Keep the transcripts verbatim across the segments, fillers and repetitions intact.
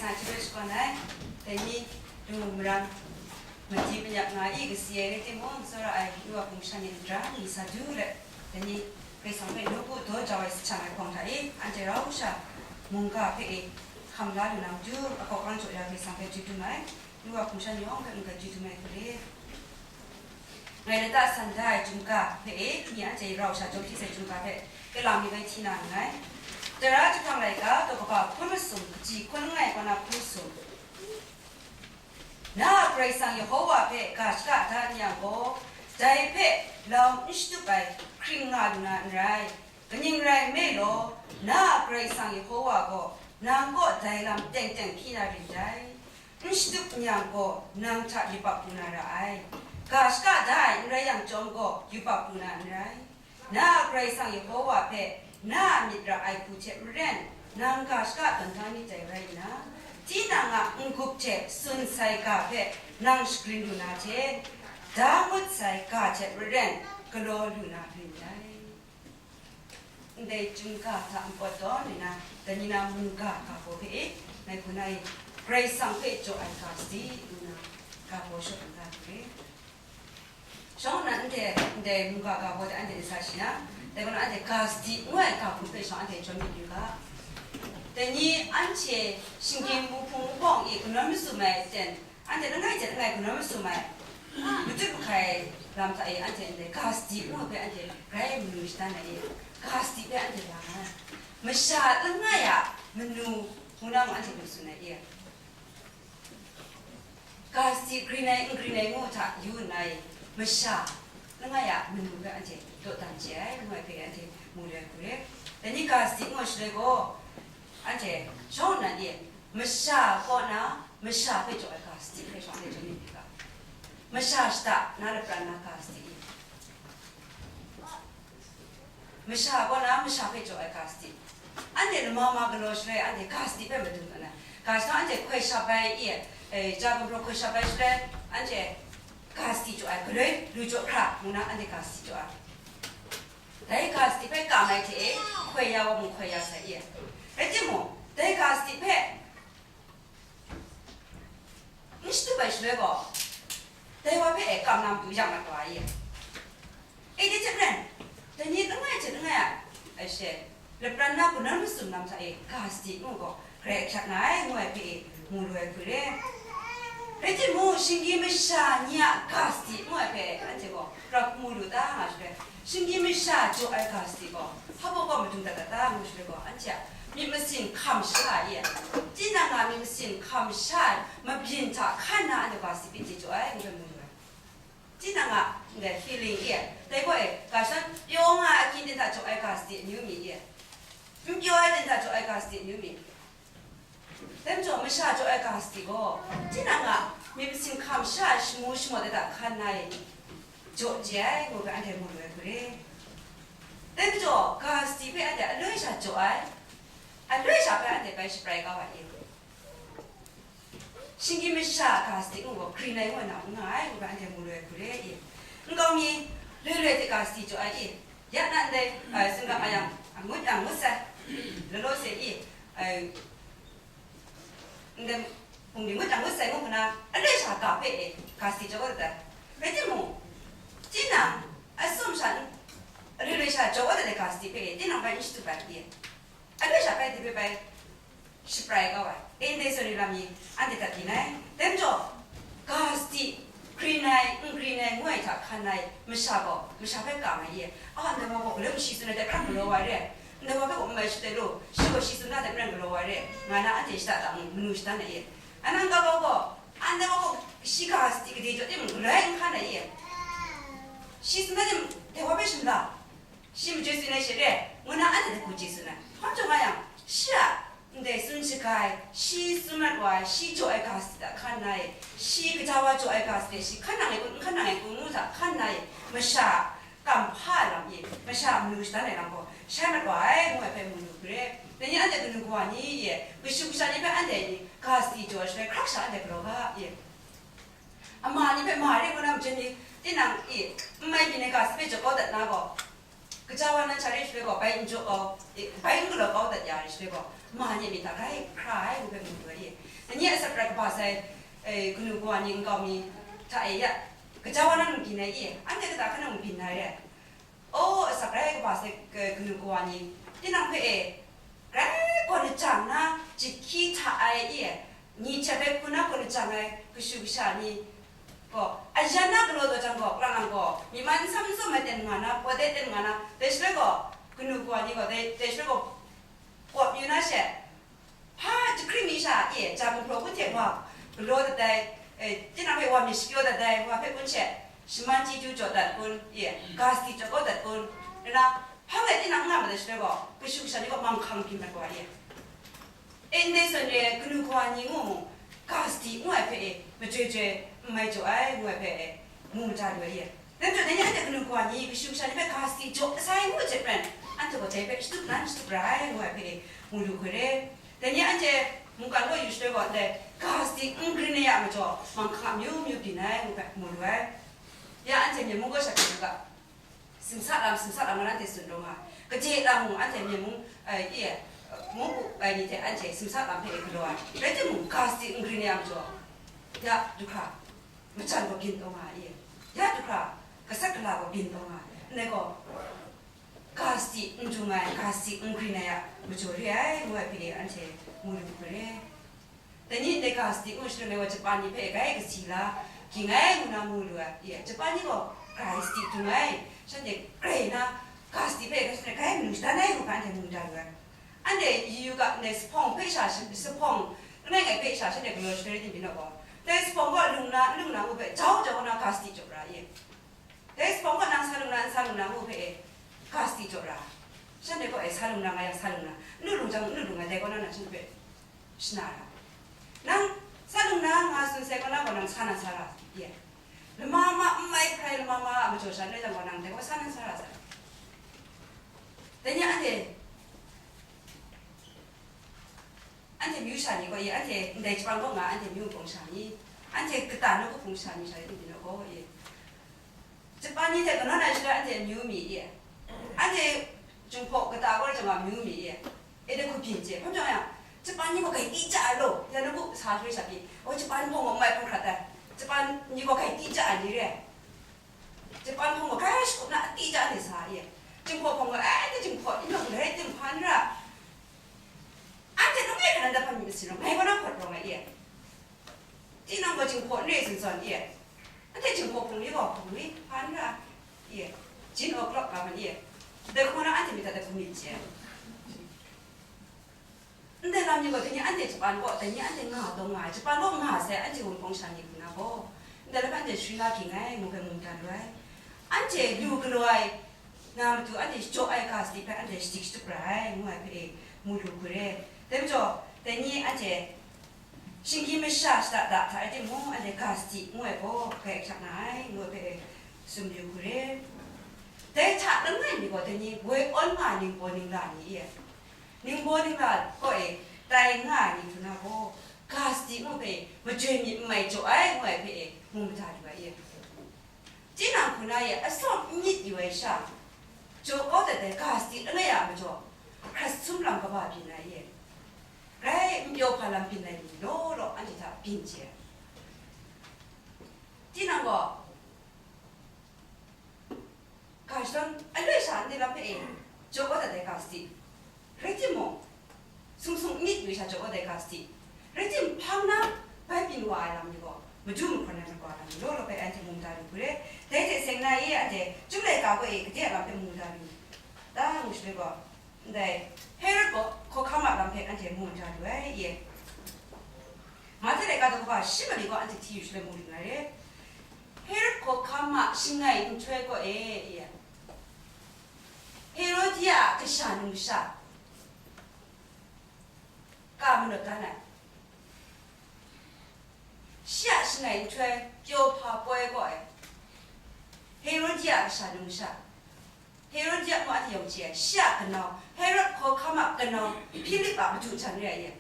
Na hte hpe shakawn ai, dai ni, lu maram, madi manyak nga i kasi ai rai timung, tsawra ai nu wa hpung shan ni ndra ni sa du let, dai ni, Karai Kasang hpe nawku daw jau ai sahchang ai hpawng hta e, anhte rau sha mungga hpe e hkam la lu na matu, akawk rang jaw ya Karai Kasang hpe chyeju dum ai, nu wa hpung shan ni yawng hpe mungga chyeju dum ai hku re. Ngai lata san da ai chyum ga hpe e, ni anhte rau sha jawm hti sai chyum ga hpe, kalang mi bai hti na nngai. Tara jahprang laika, daw kaba hkun masum, kaji hkun langai kaw na hkun masum. Na a Karai Kasang Yehowa hpe ga shaka da n yang gaw, dai hpe lau n shatup ai hkring nga lu na n rai. Kaning rai nme law, na a Karai Kasang Yehowa gaw nang kaw dai lam teng teng hpyi na rin dai. N shatup n yang gaw, nang hta yubak pru na ra ai. Ga shaka da ai n rai yang chyawm gaw, yubak pru na n rai. Na a Karai Kasang Yehowa hpe na a myit ra ai hku hte maren, nang ga shaka tawn da myit dai rai nna, tinang a n-gup hte tsun sai ga hpe nang shagrin lu na hte, da ngut sai ga hte maren galaw lu na rin dai. Ndai chyum ga hta npawt tawn nna, dai ni na mungga ga baw hpe e, ngai hku na e, Karai Kasang hpe jaw ai ga sadi ngu na, ga baw shawt n ga hku re. Shawng nnan anhte ndai mungga ga baw hte anhte n sa shi na, dai gaw na anhte ga sadi ngu ai ga hku hpe shawng anhte jawn myit yu ga. Dai ni anhte shinggyim wuhpung wuhpawng e kanawn masum ai ten, anhte langai hte langai kanawn masum ai, matut mahkai lam hta e anhte ndai ga sadi ngu ai hpe anhte grai manu shadan ai e, ga sadi hpe anhte la nga ai. Masha langai a manu ngu na mung anhte lu tsun ai e. Ga sadi grin ai, n grin ai ngu hta yu nna e, masha langai a manu hpe anhte dawdan chye ai, ngu ai hpe anhte mu lu ai hku re. Dai ni ga sadi ngu ai shaloi gaw, anhte shawng nnan e, masha kaw na, masha hpe jaw ai ga sadi hpe shawng anhte jaw myit ga. Masha shada na lapran na ga sadi e. Masha kaw na masha hpe jaw ai ga sadi. Anhte lama ma galaw shaloi, anhte ga sadi hpe madun nga na. Ga sadi anhte hkoi shap ai e, e, ja gumhpraw hkoi shap ai shaloi, anhte ga sadi jaw ai, galoi lu jaw hkra ngu na anhte ga sadi jaw ai. Dai ga sadi hpe kam ai hte e, hkoi ya wa mung hkoi ya sai e. Rai timung, dai ga sadi hpe n shatup ai shaloi gaw, dai wa hpe e kam na matu yak mat wa ai e. E, dai hte maren, dai ni langai hte langai a, ai she, lapran na kanawn masum lam hta e ga sadi ngu gaw, grai ahkyak nga ai, ngu ai hpe e mu lu ai hku re. Rai timung, shinggyim masha ni a ga sadi ngu ai hpe anhte gaw grau mu lu ta nga shaloi, shinggyim masha jaw ai ga sadi gaw, hpa baw gaw madun dat dat ta ngu shaloi gaw, anhte a myit masin hkam sha e, tinang a myit masin hkam sha ai mabyin hta hkan na anhte ga sadi hpe chye jaw ai, ngu ai mu lu ai. Tinang a, ndai feeling e, dai gaw e, ga shan pyaw nga ai ahkying ten hta jaw ai ga sadi amyu mi e, n pyaw ai ten hta jaw ai ga sadi amyu mi. Dai majaw, masha jaw ai ga sadi gaw, tinang a myit masin hkam sha ai shamu shamawt de hta hkan na e, jaw chye ai, ngu hpe anhte mu lu ai hku re. Dai majaw, ga sadi hpe anhte aloi sha jaw ai, aloi sha hpe anhte bai shabrai kau ai e. Shinggyim masha ga sadi ngu gaw, grin ai ngu na n nga ai, ngu hpe anhte mu lu ai hku re e. Nkau mi, loi loi hte ga sadi jaw ai e. Ya na ndai, ai, singkang ayang, a ngut yang ngut sai, law law se e, ai, ndai bungli ngut yang ngut sai ngu hkuna, aloi sha ga hpe e, ga sadi jaw dat ai. Rai timung, tinang, atsawm sha n, aloi loi sha jaw dat ai ga sadi hpe e, tinang bai n shatup ai e. Aloi sha bai dai hpe bai shaprai kau ai, e, ndai tsawra lam ni, anhte dat byin ai. Dai majaw, ga sadi, grin ai, n grin ai, ngu ai hta hkan ai masha gaw, masha hpe kam ai e. A, ndai wa gaw galoi mung shi tsun ai hte hkrang galaw ai re, ndai wa hpe gaw n mai shut ai law, shi gaw shi tsun na hte maren galaw ai re, nga na anhte shada da mung manu shadan ai e. A, nang ga gaw gaw, a, ndai wa gaw shi ga sadi gade jaw timung galoi n hkan ai e. Shi tsun na timung, dai wa hpe shamla, shi majoi tsun ai she re, ngu na anhte hpe hku chye tsun ai. Hpa jaw nga yang, shi a ndai tsun shaga ai, shi tsun mat wa ai, shi jaw ai ga sadi hta hkan na e, shi gaja wa jaw ai ga sadi, shi hkan nang ai kun, n hkan nang ai kun ngu hta hkan na e, masha a kam hpa ai lam e, masha a manu shadan ai lam gaw, shai mat wa ai, ngu ai hpe mu lu hku re. Dai ni anhte kanu kawa ni e, kashu kasha ni hpe anhte ni ga sadi jaw ai shaloi, hkrak sha anhte galaw ga e. Ama ni hpe ma re ngu na majen ni, tinang e, n mai byin ai ga sadi hpe jaw kau dat na gaw, gaja wa nan sha re shaloi gaw, bai n jaw kau, e, bai n galaw kau dat ya re shaloi gaw, ma ni a myit hta grai hkra ai, ngu hpe mu lu ai e. Dai ni asak rai kaba sai, e, kanu kawa ni nkau mi hta e ya, kaja wa na mung byin ai i, anhte kata hkana mung byin ai re. O, asak rai kaba sai, e, kanu kawa ni, tinang hpe e, grai gaw lajang na jahki hta ai i, ni hte bai hku na gaw lajang ai kashu kasha ni gaw, ayan na galaw daw jang gaw, kalang lang gaw, myi man nsam nsam ai ten nga na, pawt ai ten nga na, dai shaloi gaw, kanu kawa ni gaw, dai, dai shaloi gaw, kawp yu na she, hpa jahkring mi sha e, ja gumhpraw kun hte wa galaw dat ai, e, tinang hpe wa myit shapyaw dat ai, wa hpe kun she, shaman chyeju jaw dat kun, e, ga sadi jaw kau dat kun, nna, hpa ngai tinang n nga mat ai shaloi gaw, kashu kasha ni gaw manghkang byin mat wa e. E, ndai zawn re ai kanu kawa ni ngu mu, ga sadi ngu ai hpe e, majoi joi n mai jaw ai ngu ai hpe e, mu mada lu ai e. Dai majaw, dai ni anhte kanu kawa ni kashu kasha ni hpe ga sadi jaw sai ngu ai hte maren, anhte gaw dai hpe shatup nan shatup ra ai ngu ai hpe e, mu lu hkoi re. Dai ni anhte mungkan kaw yu shaloi gaw, ndai ga sadi n grin ai a majaw, manghkang amyu myu byin ai ngu hpe mu lu ai. Ya anhte Myen mung kaw sha pyi u ga. Simsa lam, simsa lam ngan anhte tsun taw nga ai. Kaje lam mung anhte Myen mung, e, i, mung u ai ni hte anhte simsa lam hpe e galaw ai. Rai timung, ga sadi n grin ai a majaw, ya du hkra, majan gaw byin taw nga ai, ya du hkra, gasat gala gaw byin taw nga ai. Ndai gaw, ga sadi n jung ai, ga sadi n grin ai a majaw re ai, ngu ai hpe e anhte mu lu hkoi re. Dai ni ndai ga sadi ngu shaloi ngai gaw Japan ni hpe grai kasi la, ging ai ngu na mu lu ai. Japan ni gaw grai sadi dung ai, shanhte grai na ga sadi hpe grai shanhte grai manu shadan ai ngu hpe anhte mu da lu ai. Anhte yu yu ga, ndai sahpawng hpe sha, sahpawng langai ngai hpe sha shanhte galaw shaloi rai tim byin gaw, dai sahpawng gaw lung na, n lung na ngu hpe jau jau na ga sadi jaw ra ai. Dai sahpawng gaw nang sa lung na, n sa lung na ngu hpe e, ga sadi jaw ra. Shanhte gaw e, sa lung na nga yang sa lung na, n lu lung jang n lu lung ai, dai kaw na na shanhte hpe shana ra. Nang sa lung na nga tsun sai kaw na gaw nang sa na sa ra ye. Lama ma n mai hkrai lama ma a majaw sha n rai jang gaw nang dai gaw sa na sa ra sai. Dai ni anhte, anhte myu sha ni gaw e, anhte ndai Japan kaw nga anhte myu hpung sha ni, anhte kata nawku hpung sha ni sha ni n byin gaw e. Japan ni hte kanawn ai shaloi anhte amyu mi i? Anhte Jinghpaw kata gaw rai jang nga amyu mi i? E de hku byin chye. Hpa majaw yang, Japan ni gaw grai di ja ai law, ya nawku sa shaloi sha pyi, o, Japan hpawng gaw n mai hpang hkrat ai. Japan ni gaw grai di ja ai ni re ai. Japan hpawng gaw grai shakup na di ja ai ni sa i? Jinghpaw hpawng gaw, ai, anhte Jinghpaw, n yawng grai tim hpa n ra. Anhte langai hkra nan dap hpa myit masi rawng, ngai gaw na hkawt rawng ai i? Tinang gaw Jinghpaw n re zawn zawn i? Anhte Jinghpaw hpung mi gaw hpung mi hpa n ra i? Jin o'clock ga man i? Dai hku na anhte myit hta dai hku myit chye. Ndai lam ni gaw, dai ni anhte Japan kaw, dai ni anhte nga taw nga ai, Japan kaw nga sai, anhte wunpawng sha ni hku na gaw, ndai lam anhte shwi la ging ai, ngu hpe mu da lu ai. Anhte lu galaw ai na matu, anhte jaw ai ga sadi hpe anhte shadik shatup ra ai, ngu ai hpe e, mu lu hkoi re. Dai majaw, dai ni anhte shinggyim masha shada da hta rai timung, anhte ga sadi ngu ai gaw grai hkyak na ai, ngu ai hpe e, tsun mayu hkoi re. Dai hta langai mi gaw, dai ni woi awn nga ai ningbaw ningla ni e, ningbaw ningla kaw e tai nga ai ni hku na gaw, ga sadi ngu hpe majoi myit n mai jaw ai, ngu ai hpe e, mu mada lu ai e. Tinang hku na e atsawm n myit yu ai sha, jaw kau dat ai ga sadi langai a majaw, hkrat sum lam kaba byin ai e, grai n pyaw hpa lam byin ai ni law law anhte hta byin chye ai. Tinang gaw, ga shadawn aloi sha ndai lam hpe e, jaw kau dat ai ga sadi, rai timung, sung sung myit yu sha jaw kau dat ai ga sadi, rai tim hpang na bai byin wa ai lam ni gaw, madu mahkawn ai magwa lam ni law law hpe anhte mu da lu hkoi re. Dai hte seng na e, anhte Chyum laika gaw e, gade a lam hpe mu da lu, ta ngu shaloi gaw, ndai Herod gaw hkawhkam a lam hpe anhte mu da lu ai e. Mahte laika daw kaba shi mali gaw anhte hti yu shaloi mu lu na re. Herod hkawhkam a shangai nhtoi kaw e, Herodia a kasha numsha ka manawt dan ai. Shi a shangai nhtoi pyaw hpa poi kaw e, Herodia a kasha numsha. Herodia mung anhte yawng chye ai, shi a kanau, Herod hkawhkam a kanau, Hpilip a madu jan re ai e.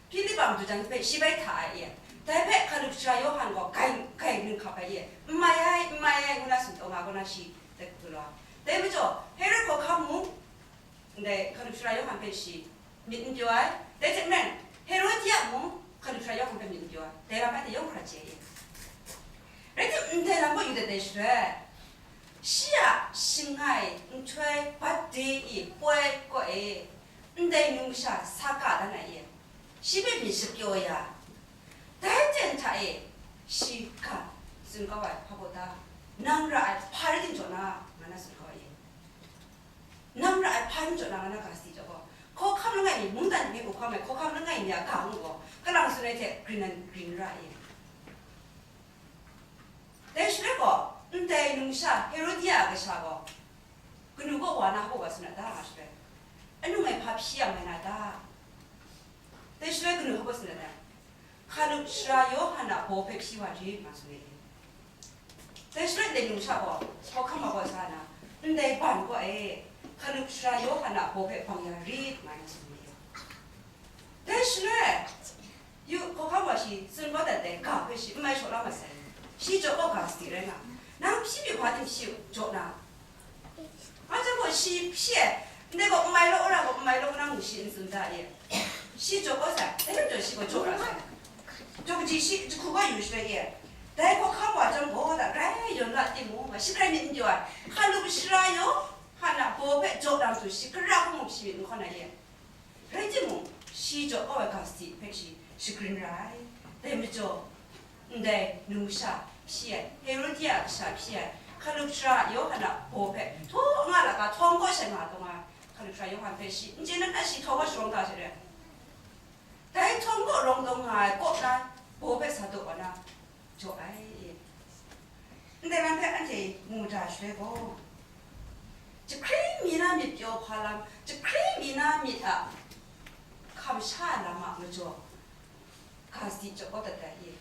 Hpilip a madu jan hpe shi bai hta ai e. Dai hpe hkalup sara Yawhan gaw grai, grai ninghkap ai e. N mai ai, n mai ai, ngu na tsun taw nga gaw na shi dai hku galaw ai. Dai majaw, Herod hkawhkam mung, ndai hkalup sara Yawhan hpe shi myit n pyaw ai. Dai hte maren, Herodia mung, Hkalup Sara Yawhan hpe myit n pyaw ai, dai lam anhte yawng hkra chye ai. Rai timung, ndai lam gaw yu dat ai shaloi, shi a shangai nhtoi bat de i poi kaw e, ndai num masha sa ka dan ai e, shi hpe myit shapyaw ya, dai ten hta e shi ga tsun kau ai hpa baw ta, nang ra ai hpa rai tim jaw na, nga na tsun kau ai e. Nang ra ai hpa rai tim jaw na, nga na ga sadi jaw gaw, hkawhkam langai mi, mungdan mi hkawhkam ai hkawhkam langai mi a ga ngu gaw, kalang tsun ai hte grin nan grin ra ai e. Dai shaloi gaw, ndai numsha Herodia a kasha gaw, kanu kaw wa na hpa wa tsun a ta nga shaloi, anung ai hpa hpyi yang mai na ta? Dai shaloi kanu hpa wa tsun a ta? Hkalup Sara Yawhan a baw hpe hpyi wa rit, nga tsun ai. Dai shaloi ndai numsha gaw, hkawhkam wa gaw sa na, ndai ban kaw e, Hkalup Sara Yawhan a baw hpe bang ya rit, nga na tsun ai. Dai shaloi, yu, hkawhkam wa shi tsun kau dat ai ga hpe shi n mai shaw la masai. Shi jaw kau ga sadi rai nga, nang hpyi mi hpa tim shi jaw na? Nga chyawm gaw shi hpyi ai, ndai gaw n mai law, wora gaw n mai law, nang shi n tsun da e? Shi jaw kau sai, dai hpe jaw shi gaw jaw ra sai. Jaw kaji shi jahku gaw yu shaloi e, dai hkawhkam wa chyawm gaw, da grai yawn la timung, shi grai myit n pyaw ai, Hkalup Sara Yawhan a baw hpe jaw na matu shi gara hkawng mung shi myit n hkawn ai e. Rai timung, shi jaw kau ai ga sadi hpe shi shagrin ra ai. Dai majaw, ndai numsha hpyi ai, Herodia a kasha hpyi ai, Hkalup Sara Yawhan a baw hpe htaw nga laga htawng kaw sha nga taw nga ai, Hkalup Sara Yawhan hpe shi n chye na, shi htawng kaw sharawng ta hte re ai. Dai htawng kaw rawng taw nga ai kaw na baw hpe sa daw wa na, jaw ai. Ndai lam hpe anhte mu da shaloi gaw, jahkring mi na myit pyaw hpa lam, jahkring mi na myit a hkam sha ai lam a majaw, ga sadi jaw kau dat ai e.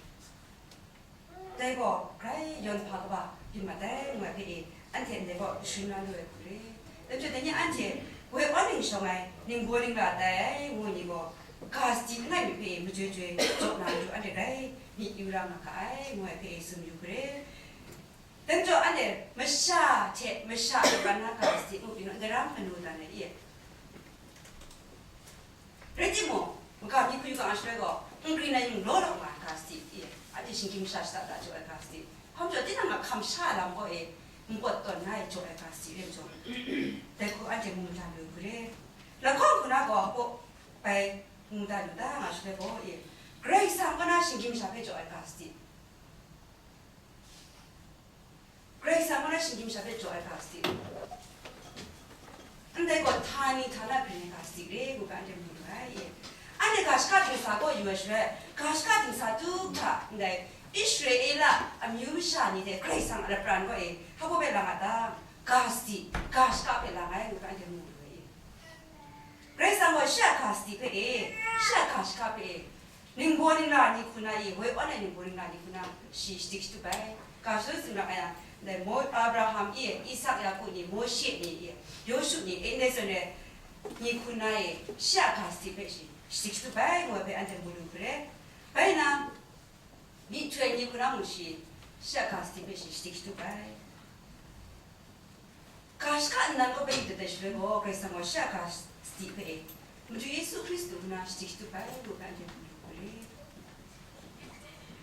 Dai gaw grai yawn hpa kaba byin mat ai, ngu ai hpe e, anhte ndai gaw sharin la lu ai hku re. Dai majaw, dai ni anhte woi awn ning shawng ai, ningbaw ningla tai ai, ngu ai ni gaw, ga sadi langai mi hpe e majoi joi jaw na matu anhte grai myit yu ra nga ga ai, ngu ai hpe e tsun yu hku re. Dai majaw, anhte masha hte masha a karan na ga sadi ngu pyi naw, ndai ram manu dan ai e. Rai timung, magam ni hku yu ga nga shaloi gaw, n grin ai yung law law nga ai ga sadi e, anhte shinggyim masha shada da jaw ai ga sadi, hpa majaw tinang a hkam sha ai lam gaw e, n pawt tawn na e jaw ai ga sadi re majaw, dai hku anhte mu mada lu hku re. Lahkawng hku na gaw, hpaw bai mu mada lu da nga shaloi gaw e, Karai Kasang kaw na shinggyim masha hpe jaw ai ga sadi. Karai Kasang kaw na shinggyim masha hpe jaw ai ga sadi. Ndai gaw htani htana grin ai ga sadi re, ngu ga anhte mu lu ai e. Anhte ga shaka dingsa gaw yu ai shaloi, ga shaka dingsa tu hta ndai Israela amyu masha ni hte Karai Kasang a lapran gaw e, hpa baw hpe lang a ta? Ga sadi, ga shaka hpe lang ai, ngu ga anhte mu lu ai e. Karai Kasang gaw shi a ga sadi hpe e, shi a ga shaka hpe e, ningbaw ningla ni hku na e, woi awn ai ningbaw ningla ni hku na shi shachyip shatup ai. Ga shadawn tsun ra ai yang, ndai Mo-, Abraham e, Isak, Yaku ni, Mawshe ni e, Yawshu ni e, ndai zawn re ni hku na e, shi a ga sadi hpe shi shachyip shatup ai, ngu ai hpe anhte mu lu hku re. Bai nna, myihtoi ni hku na mung shi, shi a ga sadi hpe shi shachyip shatup ai. Ga shaka nnan kaw hpe yu dat ai shaloi gaw, Karai Kasang gaw shi a ga sadi hpe e, Madu Yesu Hkristu hku na shachyip shatup ai, ngu ga anhte mu lu hku re.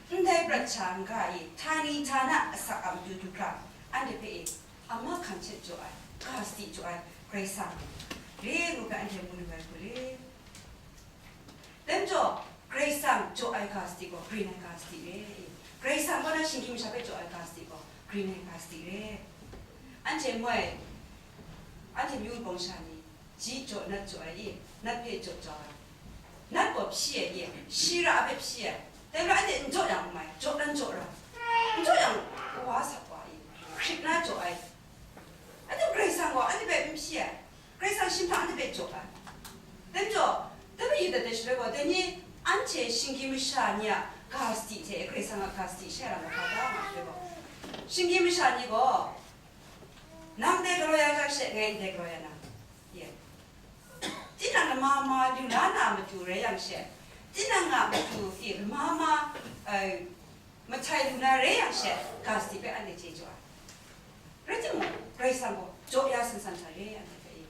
Ndai prat sha n-ga e, htani htana asak a matu du hkra, anhte hpe e, a mahkang hte jaw ai, ga sadi jaw ai Karai Kasang re, ngu ga anhte mu lu ai hku re. Dai majaw, Karai Kasang jaw ai ga sadi gaw, grin ai ga sadi re. Karai Kasang kaw na shinggyim masha hpe jaw ai ga sadi gaw, grin ai ga sadi re. Anhte moi, anhte myu wunpawng sha ni, ji jaw nat jaw ai i, nat hpe jaw jau ai. Nat gaw hpyi ai i, shi ra hpe hpyi ai. Dai hpe anhte n jaw yang n mai, jaw dan jaw ra. N jaw yang, wa sat wa i, hkrit na jaw ai. Anhte Karai Kasang gaw anhte hpe n hpyi ai, Karai Kasang shi hpang anhte hpe jaw ai. Dai majaw, dai hpe yu dat ai shaloi gaw, dai ni anhte shinggyim masha ni a ga sadi hte Karai Kasang a ga sadi shai lam lahkau da nga shaloi gaw, shinggyim masha ni gaw, nang dai galaw ya jang she, ngai ndai galaw ya na, ye. Tinang lama ma lu la na matu rai yang she, tinang a matu e lama ma, eh, mahtai lu na rai yang she, ga sadi hpe anhte chye jaw ai. Rai timung, Karai Kasang gaw jaw ya san san hta re, anhte hpe e.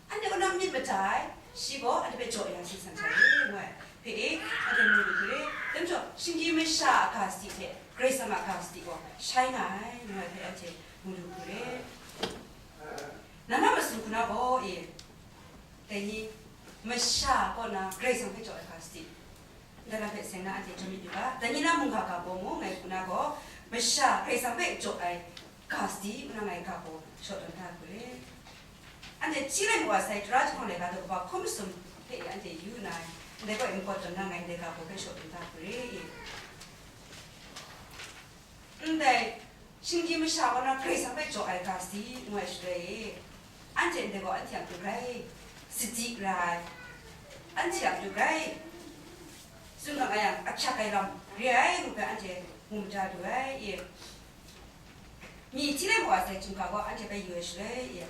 Anhte kaw na myit mada ai, shi gaw anhte hpe jaw ya san san hta re, ngu ai. Hpe e, anhte mu lu hkru re. Dai majaw, shinggyim masha a ga sadi hte Karai Kasang a ga sadi gaw shai nga ai, ngu ai hpe anhte mu lu hkru re. Nang na masun hku na gaw e, dai ni, masha kaw na Karai Kasang hpe jaw ai ga sadi, ndai lam hpe seng na anhte jaw myit yu ga, dai ni na mungga ga baw mung ngai hku na gaw, masha Karai Kasang hpe jaw ai ga sadi, ngu na ngai ga baw shaw tawn da hkru re. Anhte hti rai mu wa sai, tara jahpawng laika daw kaba hkum masum hpe anhte yu nna, ndai gaw e makawt tawn na ngai ndai ga baw hpe shaw tawn da hkru re. Ndai, shinggyim masha kaw na Karai Kasang hpe jaw ai ga sadi ngu ai shaloi e, anhte ndai gaw anhte a matu grai sadi ra ai, anhte a matu grai sumgang ai yang ahkyak ai lam re ai ngu hpe anhte mu mada lu ai e. Mi hti rai mu wa sai, chyum ga gaw anhte hpe yu ai shaloi e,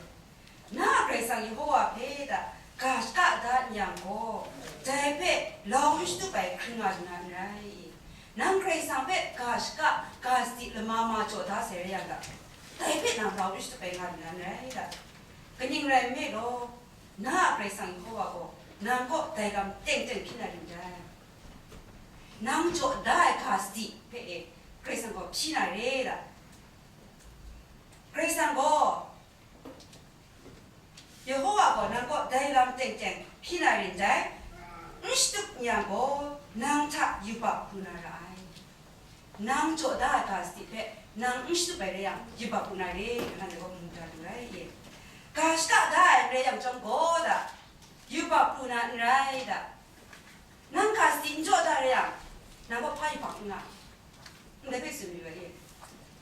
na a Karai Kasang Yehowa hpe da ga shaka da n yang gaw, dai hpe lau n shatup ai hkring nga lu na n rai. Nang Karai Kasang hpe ga shaka, ga sadi lama ma jaw da sai rai yang ga, dai hpe nang lau n shatup ai nga lu na n rai da. Kaning rai nme law, na a Karai Kasang Yehowa gaw nang kaw dai lam teng teng hpyi na rin dai. Nang jaw da ai ga sadi hpe e, Karai Kasang gaw hpyi na re da. Karai Kasang gaw, Yehowa gaw nang kaw dai lam teng teng hpyi na rin dai, n shatup n yang gaw, nang hta yubak pru na ra ai. Nang jaw da ai ga sadi hpe nang n shatup ai rai yang, yubak pru na re, ngu na ndai gaw mu da lu ai e. Ga shaka da ai rai yang chyawm gaw da, yubak pru na n rai da. Nang ga sadi n jaw da rai yang, nang gaw hpa yubak n nga? Ndai hpe tsun yu ai e.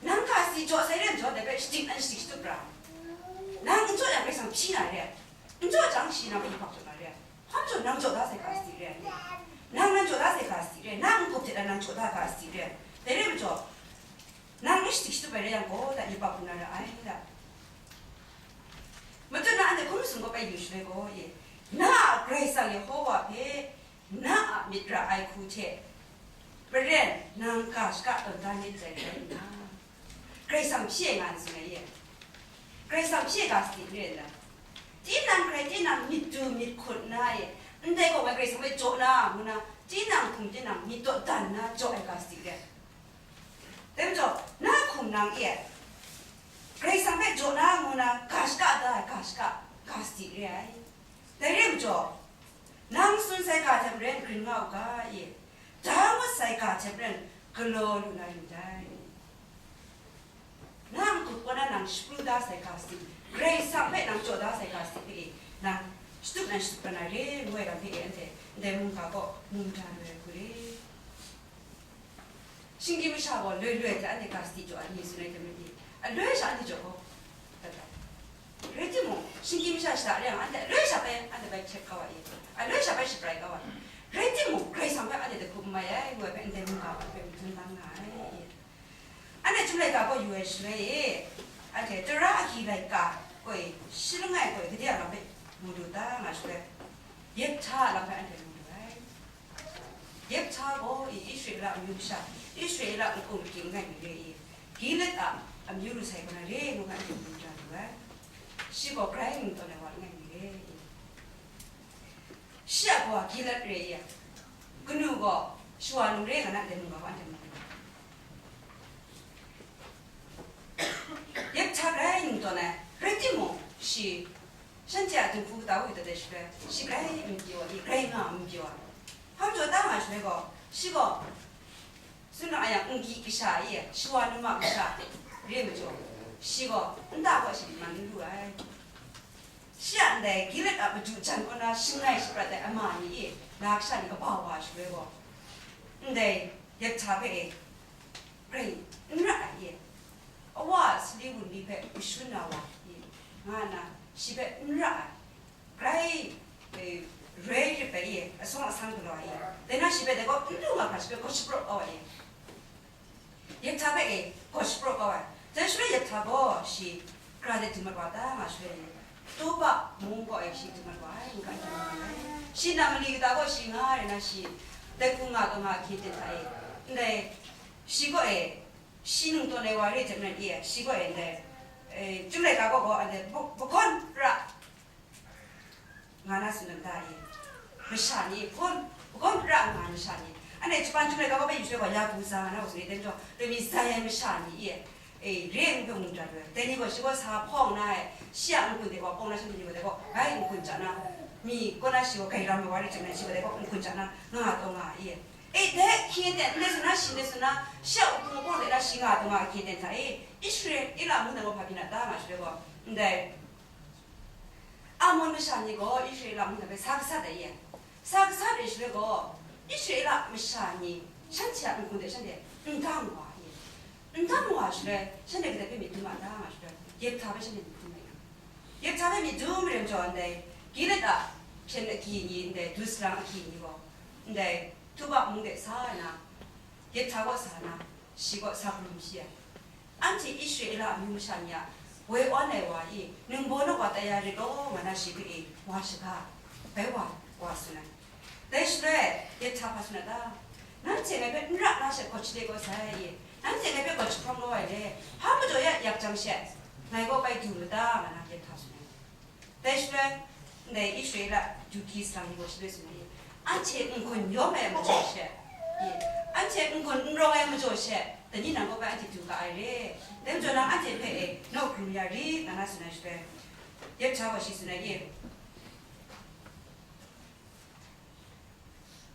Nang ga sadi jaw sai re ai majaw, dai hpe shadik nan shadik shatup ra. Nang n jaw yang, Karai Kasang hpyi na re ai. N jaw jang, shi nang hpe yubak jaw na re ai. Hpa majaw nang jaw da sai ga sadi re ai. Nang, nang jaw da sai ga sadi re ai. Nang n-gup hte nang jaw da ga sadi re ai. Dai re ai majaw, nang n shadik shatup ai rai yang gaw, da yubak pru na ra ai da. Matut na anhte hkum masum gaw bai yu shaloi gaw e, na a Karai Kasang Yehowa hpe na a myit ra ai hku hte maren nang ga shaka tawn da myit dai rai nna, Karai Kasang hpyi ai nga n tsun ai e. Karai Kasang hpyi ai ga sadi n re nna, tinang hkrai tinang myit du myit hkut nna e, ndai gaw ngai Karai Kasang hpe jaw na, ngu na, tinang hkum tinang myit dawdan nna jaw ai ga sadi re ai. Dai majaw, na hkum nang e, Karai Kasang hpe jaw na, ngu na ga shaka da ai ga shaka, ga sadi re ai. Dai re ai majaw, nang tsun sai ga hte maren grin nga u ga e, da ngut sai ga hte maren galaw lu na rin dai. Na n-gup kaw na nang shapru da sai ga sadi, Karai Kasang hpe nang jaw da sai ga sadi hpe e, nang shatup nan shatup kau na re, ngu ai lam hpe e, anhte ndai mungga kaw mu mada lu ai hku re. Shinggyim masha gaw loi loi hte anhte ga sadi jaw ai ni tsun ai hte maren, aloi sha anhte jaw gaw, rai timung, shinggyim masha shada re yang, anhte aloi sha bai, anhte bai hkyep kau ai, aloi sha bai shabrai kau ai. Rai timung, Karai Kasang hpe anhte dahku n mai ai, ngu ai hpe ndai mungga hpe madun lang nga ai. Anhte Chyum Laika gaw yu ai shaloi e, anhte Tara Agyi Laika gaw e, shi langai gaw e, gade a lam hpe mu lu ta nga shaloi, Yephta a lam hpe anhte mu lu ai. Yephta gaw e, Israela amyu kasha, Israela nkau mating langai mi re i, Gilead a amyu lu sai kaw na re ngu hpe anhte mu da lu ai. Shi gaw grai ningtawn ai wa langai mi re i, shi a kawa Gilead re i, kanu gaw shawa num re nga na ndai mungga hpe anhte mu lu ai. Yephta grai ningtawn ai, rai timung, shi, shanhte a dinghku kata kaw yu dat ai shaloi, shi grai n pyaw ai, grai nga n pyaw ai. Hpa majaw ta nga shaloi gaw, shi gaw, tsun ra yang, n-gyi kasha e, shawa num a kasha re ai majaw, shi gaw nta kaw shi man n lu ai. Shi a ndai Gilead a madu jan kaw na shangai shaprat ai ama ni e, la kasha ni kaba wa shaloi gaw, ndai Yephta hpe e, grai n ra ai e, a wa a sali wunli hpe kashun na wa e, nga nna shi hpe n ra ai, grai, e, roi rip ai e, asawng asang galaw ai e, dai na shi hpe dai gaw n lu nga hkra shi hpe gaw shapraw kau ai e. Yephta hpe e gaw shapraw kau ai. Dai shaloi Yephta gaw shi gara de dingmat wa ta nga shaloi, Toba mung kaw e shi dingmat wa ai, n-, grai dingmat wa ai. Shi na mali kata gaw shi nga ai rai na, shi dai hku nga taw nga hkye teng hta e, ndai shi kaw e, shi ningtawn ai wa re ai hte maren e, shi kaw e ndai, e, Chyum Laika kaw gaw ndai bu-, bagawn ra nga na tsun ai mada e, masha ni, hpawm, hpawm pra nga ai masha ni, anhte Japan Chyum Laika kaw hpe yu shaloi gaw, Yakuza nga na gaw, sut ai, dai majaw, loi mi zai ai masha ni e, e, re ai ngu hpe mu dat ai. Dai ni gaw shi gaw sa hpawng na ai, shi a n-gun de gaw, hpawng na shanhte ni gaw dai gaw, bai n-gun ja na, mi kaw na shi gaw grai ram ai wa rai jang na, shi gaw dai gaw n-gun ja na, nga taw nga ai e. E, dai hkying ten, ndai tsun na, shi ndai tsun na, shi a wuhpung hpawng de na, shi nga taw nga ai hkying ten hta e, Israela mungdan gaw hpa byin na ta nga shaloi gaw, ndai Amon masha ni gaw Israela mungdan hpe sa gasat ai ye. Sa gasat ai shaloi gaw, Israela masha ni shanhte a n-gun de shanhte n dang wa ai ye. N dang wa shaloi, shanhte kadai hpe myit dum a ta nga shaloi, Yephtha hpe shanhte myit dum ai nga. Yephtha hpe myit dum ai rai majaw, ndai Gilead a hpyen agyi ni, ndai du salang agyi ni gaw, ndai Tuba mung de sa ai na, Yephtha kaw sa na, shi kaw sa hkrum shi ai. Anhte Israela amyu masha ni a woi awn ai wa i ningbaw naw wa tai ya rit law, nga na shi hpe e wa shaga, bai wa, wa tsun ai. Dai shaloi, Yephtha hpa tsun ai ta? Nanhte ngai hpe n ra na she gaw shade kau sai i, nanhte ngai hpe gaw jahprawng kau ai le, hpa majaw ya yak jang she, ngai kaw bai du mu ta, nga na Yephtha tsun ai. Dai shaloi, ndai Israela du hkri salang ni gaw shi hpe tsun ai, anhte n-gun yawm ai majaw she, i, anhte n-gun n rawng ai majaw she, dai ni nang kaw bai anhte du ga ai re. Dai majaw nang anhte hpe e naw hkrum ya rit, nga na tsun ai shaloi, Yephtha gaw shi tsun ai, i,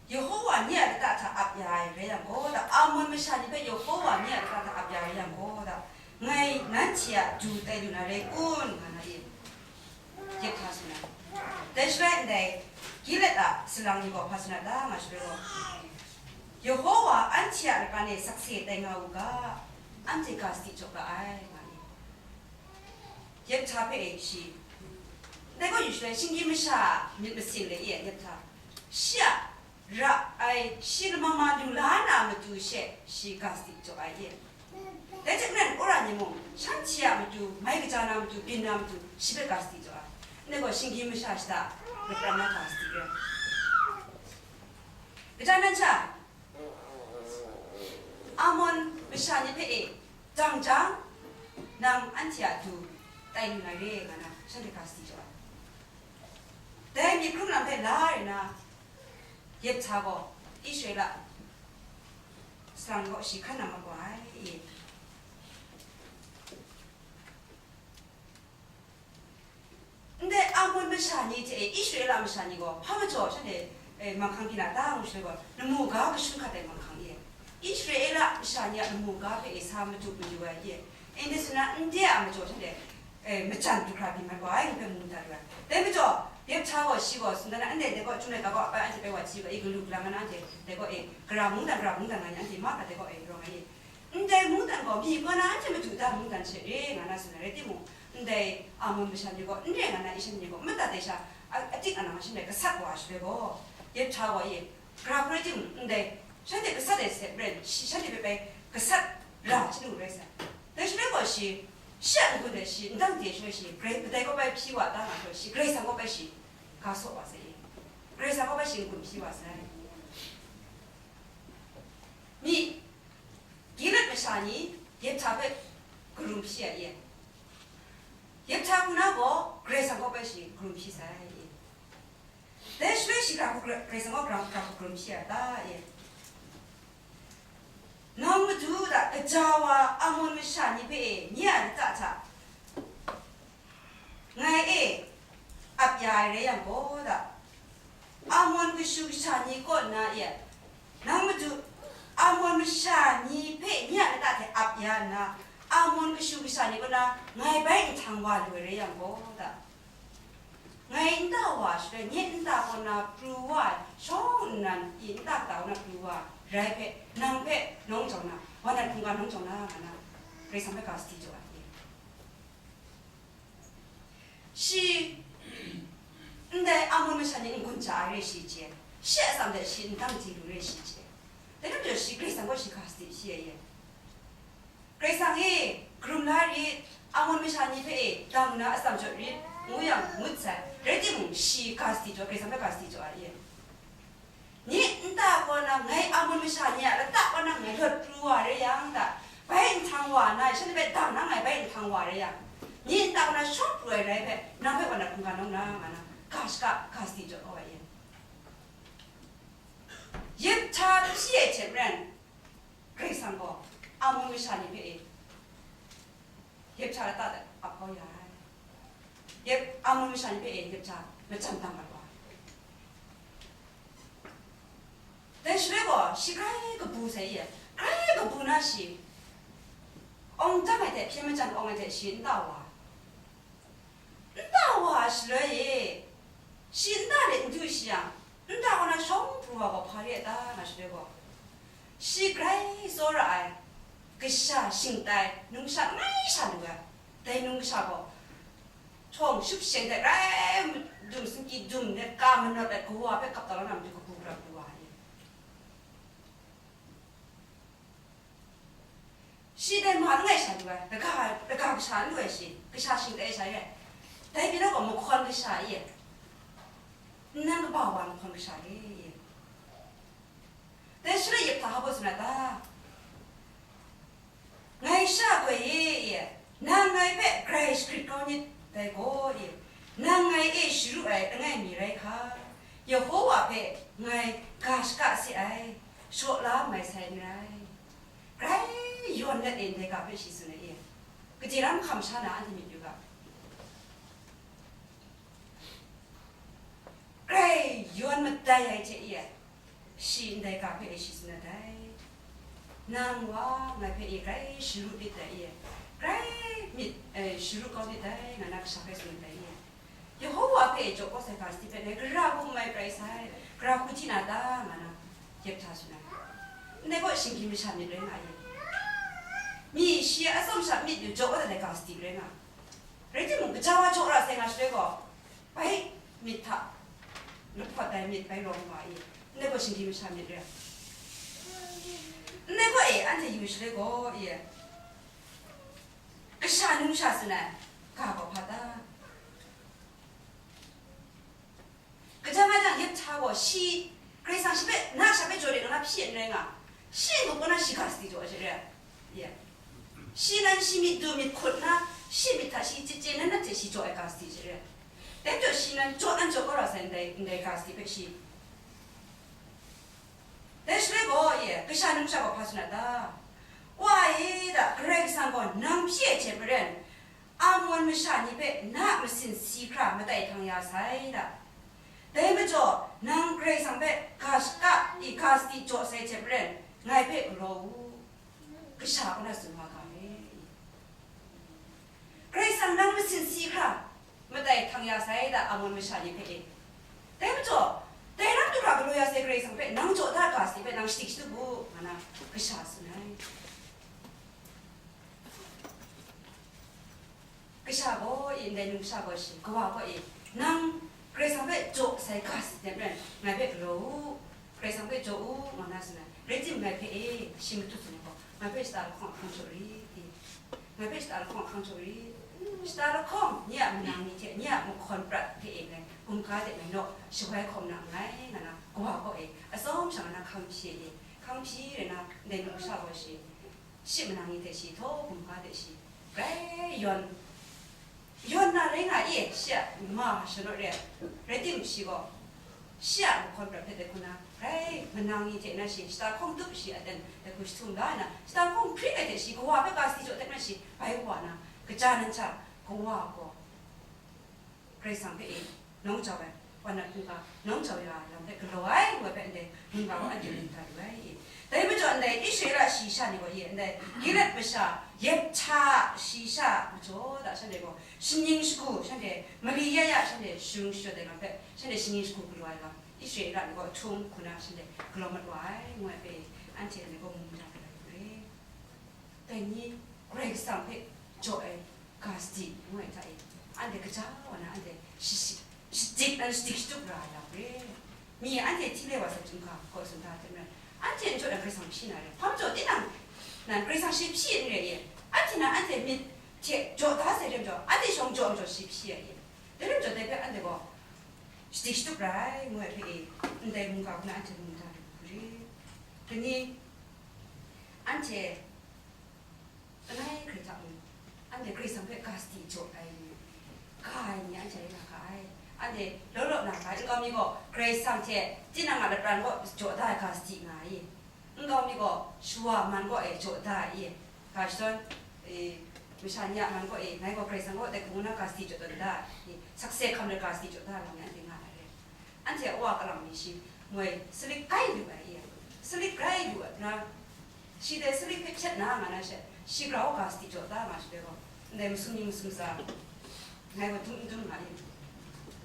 Yehowa nye a lata hta ap ya ai rai yang gaw da, Amon masha ni hpe Yehowa nye a lata hta ap ya ai rai yang gaw da, ngai nanhte a du tai lu na rai kun? Nga na e, Yephtha tsun ai. Dai shaloi ndai Gilead a salang ni gaw hpa tsun ai ta nga shaloi gaw, Yehowa anhte a lata e sakse tai nga u ga, anhte ga sadi jaw ga ai, nga ai. Yephtha hpe e shi, dai gaw yu shaloi, shinggyim masha myit masin le e ai Yephtha, shi a ra ai, shi lama ma lu la na matu she, shi ga sadi jaw ai e. Dai hte maren, wora ni mung, shanhte a matu mai kaja na matu, byin na matu, shi hpe ga sadi jaw ai. Ndai gaw shinggyim masha shada lapran na ga sadi re ai. Kaja nan sha, Amon masha ni hpe e dang jang, nang anhte a du tai lu na re, nga na shanhte ga sadi jaw ai. Dai myit hkrum lam hpe la ai na, Yephtha gaw Israela salang kaw shi hkan nang makau ai. Ndai Amon masha ni hte e Israela masha ni gaw hpa majaw shanhte, e, manghkang byin na ta ngu shaloi gaw, lamu ga kashun hkat ai manghkang e, Israela masha ni a lamu ga hpe e sa madu mayu ai e, ndai tsun na, ndai a majaw shanhte, e, majan du hkra byin mat wa ai ngu hpe mu dat wa ai. Dai majaw, Yephtha gaw shi gaw tsun dan na, ndai dai gaw Chyum Laika kaw bai anhte bai wa chyi ga, e, galu galang nga na anhte dai gaw e, gara mungdan, gara mungdan nga ni anhte mahkra dai gaw e, rawng ai e. Ndai mungdan gaw mi kaw na anhte madu da mungdan she re, nga na tsun ai rai timung, ndai Amon masha ni gaw n re nga na, Israela ni gaw madat ai sha, a, adik anang shanhte gasat wa ai shaloi gaw, Yephtha gaw e, gara hku rai timung, ndai shanhte gasat ai hte maren, shi shanhte hpe bai gasat ra chyalu rai sai. Dai shaloi gaw shi, shi a n-gun de shi n dang de shaloi shi, grai kadai kaw bai hpyi wa ta nga shaloi shi, Karai Kasang kaw bai shi ga saw wa sai e. Karai Kasang kaw bai shi n-gun hpyi wa sai. Mi, Gilead masha ni Yephtha hpe karum hpyi ai e. Yephtha hku na gaw Karai Kasang kaw bai shi karum hpyi sai e. Dai shaloi shi gara hku Karai Kasang kaw gara, gara hku karum hpyi ai ta e. Nang madu da, gaja wa Amon masha ni hpe e nye a lata hta ngai e ap ya ai rai yang gaw da, Amon kashu kasha ni kaw na e, nang madu, Amon masha ni hpe nye a lata hte ap ya nna, Amon kashu kasha ni kaw na ngai bai nhtang wa lu ai rai yang gaw da, ngai nta wa shaloi, nye nta kaw na pru wa ai shawng nnan i nta kata kaw na pru wa ai rai hpe, nang hpe nawng jau na, wa nat hkungga nawng jau na, nga na, Karai Kasang hpe ga sadi jaw ai. Shi, ndai Amon masha ni n-gun ja ai re shi chye, shi a atsam de shi n dang di lu re shi chye. Dai lam jaw shi Karai Kasang gaw shi ga sadi shi ai e. Karai Kasang e, karum la rit, Amon masha ni hpe e, dang nna atsam jaw rit, ngu yang ngut sai, rai timung, shi ga sadi jaw, Karai Kasang hpe ga sadi jaw ai e. Nye nta kaw na ngai Amon masha ni a lata kaw na ngai lawt pru wa rai yang da, bai nhtang wa na, shanhte hpe dang na ngai bai nhtang wa rai yang, nye nta kaw na shawng pru ai rai hpe, nang hpe wa na hkungga nawng na, nga na, ga shaka, ga sadi jaw kau ai e. Sha hpyi ai hte maren, Karai Kasang gaw Amun masha ni hpe e, yep hta lata de ap kau ya ai. Yep, Amun masha ni hpe e, yep hta majam dang mat wa ai. Dai shaloi gaw, shi grai kabu sai ye, grai kabu na shi, awng tam ai hte hpyen majan awng ai hte shi n ta wa ai. N ta wa ai shaloi e, shi n ta let n du shi yang, n ta kaw na shawng pru wa gaw hpa re ai ta, nga shaloi gaw, shi grai tsawra ai, kasha shingtai, nungsha langai sha lu ai, dai nungsha gaw, htawng shup sheng hte grai dum, singki dum let ka manawt ai kawa hpe kap taw la na matu kabu grau lu wa ai. Shi dai ma langai sha lu ai, laga, laga kasha n lu ai shi, kasha shingtai sha re ai. Dai pyi na gaw mahkawn kasha e, nnan kaba wa mahkawn kasha re e. Dai shaloi yep hta hpa baw tsun ai ta? Ngai sha goi e, e, nang ngai hpe grai shagrit kau nit dai gaw e, nang ngai e sharu ai langai mi rai hka. Yehowa hpe ngai ga shaka se ai, shaw la mai sai n rai. Grai yawn let e ndai ga hpe shi tsun ai e. Kaji ram hkam sha na anhte myit yu ga. Grai yawn madai ai hte e, shi ndai ga hpe e shi tsun ai dai. Nang wa ngai hpe e grai sharu lit dai e, grai myit, e, sharu kau lit dai, nga na kasha hpe tsun ai dai e. Yehowa hpe jaw kau sai ga sadi hpe ngai gara hku n mai prai sai, gara hku hti na ta, nga na yep hta tsun ai. Ndai gaw shinggyim masha myit rai nga ai. Mi shi a atsawm sha myit yu jaw kau dat ai ga sadi rai nga. Rai timung, gaja wa jaw ra sai nga shaloi gaw, bai myit hta lahpawt ai myit bai rawng wa i, ndai gaw shinggyim masha myit rai. Ndai gaw e, anhte yu shaloi gaw e, kasha nungsha tsun ai ga gaw hpa ta? Kaja nga jang, yep hta gaw shi, Karai Kasang shi hpe, na sha hpe jaw de, na hpyi n rai nga, shi n-gup kaw na shi ga sadi jaw ai hte re ai. Ye. Shi nan shi myit du myit hkut na, shi myit hta shi chye chye nan nan hte shi jaw ai ga sadi hte re ai. Dai majaw shi nan jaw nan jaw kau ra sai ndai, ndai ga sadi hpe shi. Dai shaloi gaw, ye, kasha nungsha gaw hpa tsun a ta? Wa e da, Karai Kasang gaw nang hpyi ai hte maren, Amun masha ni hpe na a masin si hkra madai htang ya sai da. Dai majaw, nang Karai Kasang hpe ga shaka i ga sadi jaw sai hte maren, ngai hpe galaw u, kasha kaw na tsun wa ga ai. Karai Kasang nang masin si hkra madai htang ya sai da, Amun masha ni hpe e. Dai majaw, dai ram du hkra galaw ya sai Karai Kasang hpe nang jaw da ga sadi hpe nang shadi shatup u, nga na kasha tsun ai. Kasha gaw e, ndai nungsha gaw shi, kawa gaw e, nang Karai Kasang hpe jaw sai ga sadi hte maren, ngai hpe galaw u, Karai Kasang hpe jaw u, nga na tsun ai. Rai timung, ngai hpe e, shi matut tsun ai gaw, ngai hpe shata lahkawng ahkang jaw rit, e. Ngai hpe shata lahkawng ahkang jaw rit. Shata lahkawng, nye a manang ni hte, nye a mahkawn prat hpe e ngai, gumga de ngai naw shawai hkawm na nngai, nga na, kawa gaw e, atsawm sha nga na hkang hpyi e, hkang hpyi rai na, ndai nungsha gaw shi, shi manang ni hte shi, htaw gumga hte shi, grai yawn, yawn na rai nga e, shi a ma shanawn re ai, rai timung, shi gaw, shi a mahkawn prat hpe dai hku na, grai manang ni hte na shi, shata lahkawng tup shi aten dai hku jahtum la nna, shata lahkawng hpring ai hte shi, kawa hpe ga sadi jaw hte na shi, bai wa na, kaja nan hta, kawa gaw, Karai Kasang hpe e, nawng jau ai, wa nat hkungga, nawng jau ya ai lam hpe galaw ai, ngu ai hpe ndai mungga gaw anhte ning ta lu ai. Dai majaw ndai Israela shayi sha ni gaw e, ndai Gilead masha Yephtha shayi sha majaw da, shanhte gaw shaning shagu, shanhte mali ya ya, shanhte sharung shadawn ai lam hpe, shanhte shaning shagu galaw ai lam, Israela ni gaw ahtum hku na shanhte galaw mat wa ai, ngu ai hpe anhte ndai gaw mu mada ai rai. Dai ni Karai Kasang hpe jaw ai ga sadi ngu ai hta e, anhte kaja wa na anhte shi-, shi-, shadik, shadik shatup ra ai lam re. Mi anhte hti le wa sai chyum hkam kaw tsun da hte maren, anhte n jaw ai Karai Kasang hpyi na re. Hpa majaw, tinang nan Karai Kasang shi hpyi n re ye. Anhte nan anhte myit hte jaw da sai re majaw, anhte shawng jaw majaw shi hpyi ai ye. Dai re majaw, dai hpe anhte gaw shadik shatup ra ai ngu ai hpe e, ndai mungga hku na anhte mu da lu hku re. Dai ni anhte langai hkrai hta mung, anhte Karai Kasang hpe ga sadi jaw ai ni, ga ai ni anhte rai nga ga ai. Anhte law law na ga, nkau mi gaw Karai Kasang hte tinang a lapran kaw jaw da ai ga sadi nga i? Nkau mi gaw shawa man kaw e jaw da ai i? Ga shadawn, e, masha ni a man kaw e, ngai gaw Karai Kasang kaw dai hpung na ga sadi jaw tawn da ai i? Sakse hkam let ga sadi jaw da ai lam ni anhte nga ai re. Anhte a wa kalang mi shi moi salik gai lu ai i? Salik gai lu ai na, shi dai salik hpe hpyet na nga na she, shi grau ga sadi jaw da nga shi dai gaw, ndai masum ni masum tsa, ngai gaw dum n dum nga i?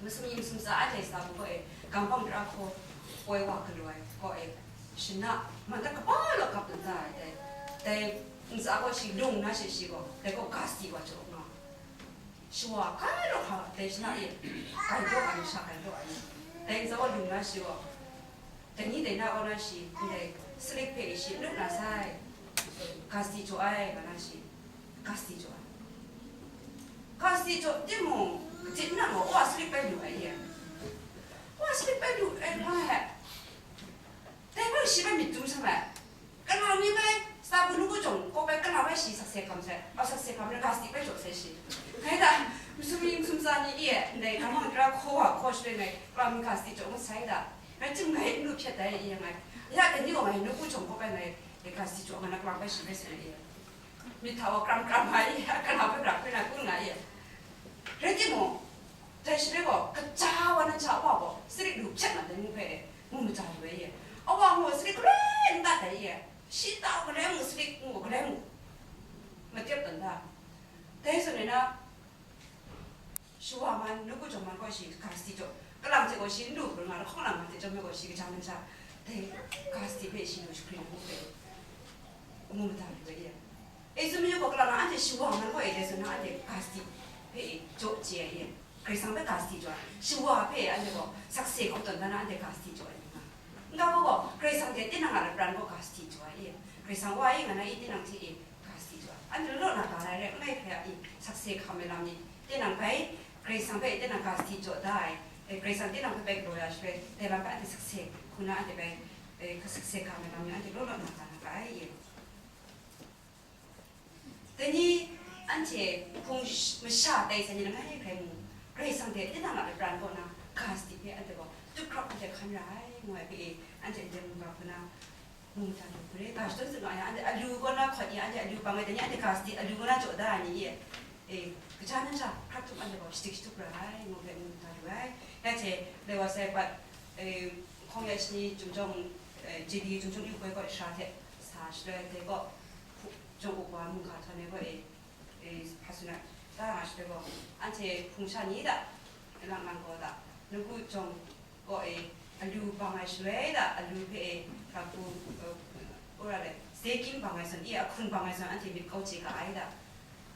Masum ni masum tsa a dai sa bu gaw e, gampang tara hkaw poi wa galaw ai gaw e, shana man da kaba law gap na da ai dai, dai ntsa gaw shi lung na she shi gaw, dai gaw ga sadi wa jaw nga. Shawa hkai rawk hkra dai shana e gai daw ai, masha gai daw ai. Dai ntsa wa lung na shi gaw, dai ni dai na kaw na shi, ndai salik hpe shi n lup na sai, ga sadi jaw ai, nga na shi, ga sadi jaw ai. Ga sadi jaw timung, kaji nang gaw wa salik bai lu ai e. Wa salik bai lu ai, ma e. Dai bai shi bai myit dum sa mai. Kalang mi bai, sa bu nu ku jawng kaw bai, kalang bai shi sakse hkam sai, a sakse hkam rai ga sadi bai jaw sai shi. Ngai da, masum ni masum tsa ni e, ndai gampang tara hkaw wa hkaw shaloi ngai, kalang mi ga sadi jaw ngut sai da. Rai tim ngai n lu hpyet dai e ngai. Ya, dai ni gaw ngai nu ku jawng kaw bai ngai, ga sadi jaw nga na kalang bai shi bai sai e. Myit hta wa kram kram nga e, kalang bai kram bai na kun nga e. Rai timung, dai shi rai gaw, kaja wa nan sha wa gaw, salik lu hpyet na dai ngu hpe, ngu maja lu ai e. A wa ngu salik galoi n dat dai e. Shi ta galoi ngu salik ngu galoi ngu. Matyep dan da. Dai zawn e na, shawa man, nu ku jawng man gaw shi ga sadi jaw, kalang hte gaw shi n lu hpur nga, lahkawng lang man hte chyawm ai gaw shi kaja nan sha, dai ga sadi hpe shi lu shakri na ngu hpe, ngu maja lu ai e. E, tsun mayu gaw, kalang na anhte shawa man gaw e dai zawn na anhte ga sadi hpe e jaw chye ai e. Karai Kasang hpe ga sadi jaw ai, shawa hpe anhte gaw sakse hkawm tawn dan na anhte ga sadi jaw ai nga. N ga gaw, Karai Kasang hte tinang a lapran gaw ga sadi jaw ai e. Karai Kasang wa e nga na i, tinang hte e ga sadi jaw ai. Anhte law na ga lai rai, n rai hkrai a i, sakse hkam ai lam ni, tinang bai Karai Kasang hpe tinang ga sadi jaw da ai, e, Karai Kasang tinang hpe bai galaw ya shaloi, dai lam hpe anhte sakse hku na anhte bai, e, sakse hkam ai lam ni anhte law law na ga na ga ai e. Dai ni anhte hpung sh-, masha tai sai ni langai hkrai mung, Karai Kasang hte tinang a lapran kaw na ga sadi hpe anhte gaw tup hkrap anhte hkan ra ai, ngu ai hpe e, anhte ndai mungga hku na mu madan lu hku re. Ga shadawn tsun ga yang, anhte alu kaw na hkawt ni, anhte alu bang ai, dai ni anhte ga sadi alu kaw na jaw da ai ni e, e, kaja nan sha hkrap tup anhte gaw shadik shatup ra ai, ngu hpe mu madan lu ai. Ya hte, lai wa sai, bat, e, hkawng ya shani chyum jawng, e, J D U chyum jawng yu koi kaw sara hte sa shaloi, dai kaw, hpu-, Jawng up wa mungga htawn ai gaw e, e, hpa tsun ai, da nga shaloi gaw, anhte hpung sha ni da, lang lang gaw da, nawku jawng gaw e, alu bang ai shaloi da, alu hpe e, hkra hku, e, wora le, zekim bang ai zawn, i a hkun bang ai zawn, anhte myit kau chye ga ai da.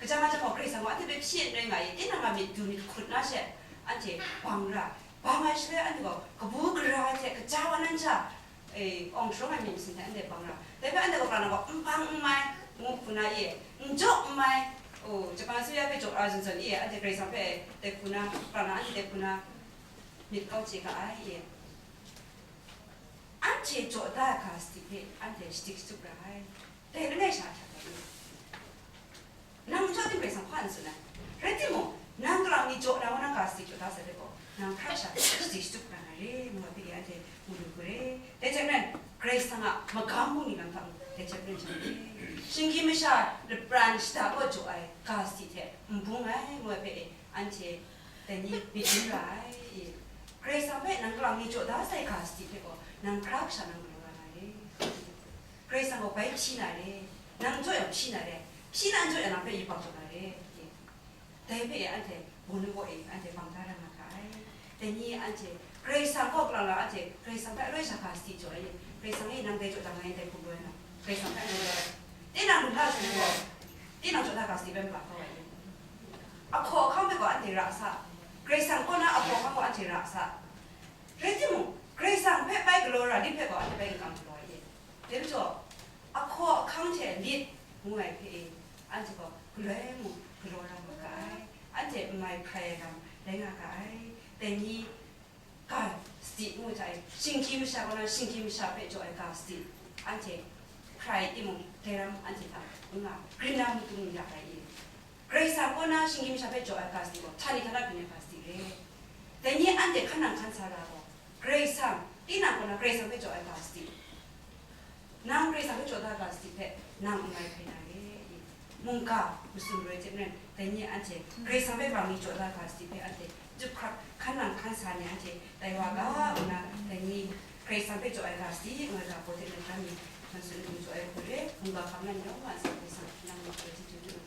Kaja nga jang gaw, Karai Kasang gaw anhte hpe hpyi n rai nga i, tinang a myit du myit hkut na she, anhte bang ra, bang ai shaloi, anhte gaw kabu gara ai hte kaja wa nan sha, e, awng sharawng ai myit masin hte anhte bang ra. Dai hpe anhte gaw pra na gaw, n bang n mai, ngu hku na e, n jaw n mai, o, Japan asuya hpe jaw ra zawn zawn e, anhte Karai Kasang hpe dai hku na, pra na anhte dai hku na myit kau chye ga ai e. Anhte jaw da ai ga sadi hpe anhte shadik shatup ra ai. Dai langai sha hta gaw, nang jaw tim Karai Kasang hpa n tsun ai. Rai timung, nang kalang mi jaw na wa nang ga sadi jaw da sai hte gaw, nang hkra sha shadik shatup ra na re, ngu ai hpe anhte mu lu hku re. Dai hte maren, Karai Kasang a magam bungli lam hta mung, dai hte maren hte re. Shinggyim masha lapran shada kaw jaw ai ga sadi hte n bung ai, ngu ai hpe anhte dai ni myit dum ra ai. Karai Kasang hpe nang kalang mi jaw da sai ga sadi hpe gaw, nang hkra kasha nang galaw ra na re. Karai Kasang gaw bai hpyi na re, nang jaw yang hpyi na re, hpyi na n jaw yang nang hpe yubak jaw na re. Dai hpe e anhte bawnu kaw e anhte bang da ra nga ga ai. Dai ni anhte Karai Kasang kaw kalang la, anhte Karai Kasang hpe aloi sha ga sadi jaw ai ni, Karai Kasang e nang dai jaw da nga ai dai hkum rai na, Karai Kasang hpe anhte tinang lung la hkrum gaw, tinang jaw da ga sadi bai mala kau ai ni, ahkaw ahkang hpe gaw anhte ra sa, Karai Kasang kaw na ahkaw ahkang gaw anhte ra sa. Rai timung, Karai Kasang hpe bai galaw ra lit hpe gaw anhte bai n kam galaw ai e. Dai majaw, ahkaw ahkang hte lit ngu ai hpe e, anhte gaw galoi mung galaw ra nga ga ai, anhte n mai hkrai ai lam rai nga ga ai. Dai ni, ga sadi ngu hta e, shinggyim masha kaw na shinggyim masha hpe jaw ai ga sadi, anhte hkrai timung, dai ram anhte hta n nga, grin na matu n ya ai e. Karai Kasang kaw na shinggyim masha hpe jaw ai ga sadi gaw, htani htana byin ai ga sadi re. Dai ni anhte hkan nang hkan sa ra gaw, Karai Kasang, tinang kaw na Karai Kasang hpe jaw ai ga sadi, nang Karai Kasang hpe jaw da ga sadi hpe nang n rai hkrai na re. Mungga masum roi hte maren, dai ni anhte Karai Kasang hpe bang ni jaw da ga sadi hpe anhte chyup hkrak hkan nang hkan sa ni anhte tai wa ga, nna dai ni Karai Kasang hpe jaw ai ga sadi nga ga hpaw hte maren, hkan ni hkan tsun n jaw ai hku re, mungga hkam na ni yawng a ntsa Karai Kasang nang mak ai hte